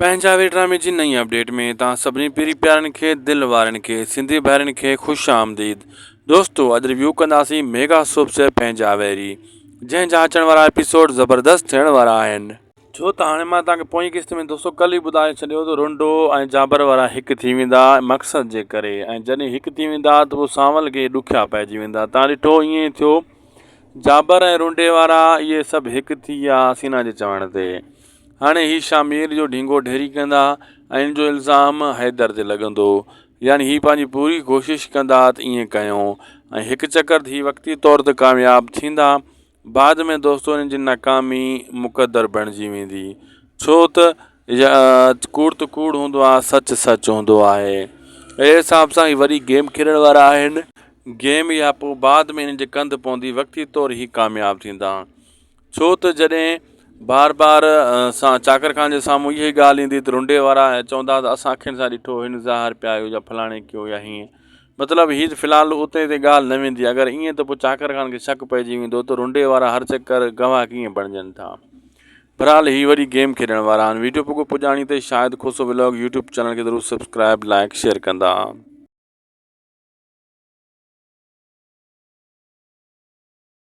پنهنجا وي ڊرامي جي نئين اپڊيٽ ۾ توهان سڀني پيري پيارن کي دل وارن کي سنڌي ڀائرن کي خوش آمديد دوستو اڄ ريويو ڪنداسين ميگا سوپ سي پنهنجا ويري جنهن جا اچڻ وارا ايپيسوڊ زبردست ٿيڻ وارا آهن. ڇو ته هاڻي مان توهان کي پوئين قسط ۾ دوستو ڪل ئي ٻڌائي ڇڏيو ته رنڊو ۽ جابر وارا هڪ ٿي ويندا مقصد جي ڪري ۽ جڏهن هڪ ٿي ويندا ته پوء سانول کي ڏکيا پئجي ويندا توهان ڏٺو ائين ئي ٿيو جابر ۽ رنڊي وارا اهي سڀ هڪ ٿي ويا حسينا جي چوڻ تي هاڻي هي شامير جو ڍينگو ڍيري ڪندا ۽ ان جو الزام حيدر تي لڳندو يعني هي پنهنجي پوري ڪوشش ڪندا ته ائين ڪيون ۽ هڪ چڪر ته هي وقتي طور تي ڪامياب ٿيندا بعد ۾ دوستو انهن جي ناڪامي مقدر بڻجي ويندي ڇو ته ڪوڙ ته ڪوڙ هوندو آهي سچ سچ هوندو آهي اهڙي حساب سان هي وڏي گيم کيڏڻ وارا آهن گيم يا پوء بعد ۾ انهن جي ڪنڌ پوندي وقتي طور هي ڪامياب ٿيندا ڇو ته جڏهن بار بار سان چاڪر خان جي سامهون اها ئي ڳالهه ايندي ته رنڊي وارا چوندا ته اسان اکين سان ڏٺو هن زهر پيايو يا فلاڻي ڪيو يا هيئن مطلب هي ته في الحال اتي تي ڳالهه نه ويندي اگر ائين ته پوء چاڪر خان کي شڪ پئجي ويندو ته رنڊي وارا هر چڪر گواهه ڪيئن بڻجن ٿا بھرحال هي وڏي گيم کيڏڻ وارا آهن ويڊيو پڳو پڄاڻي تي Shahid Khoso vlog YouTube channel کي ضرور سبسڪرائب لائڪ شيئر ڪندا.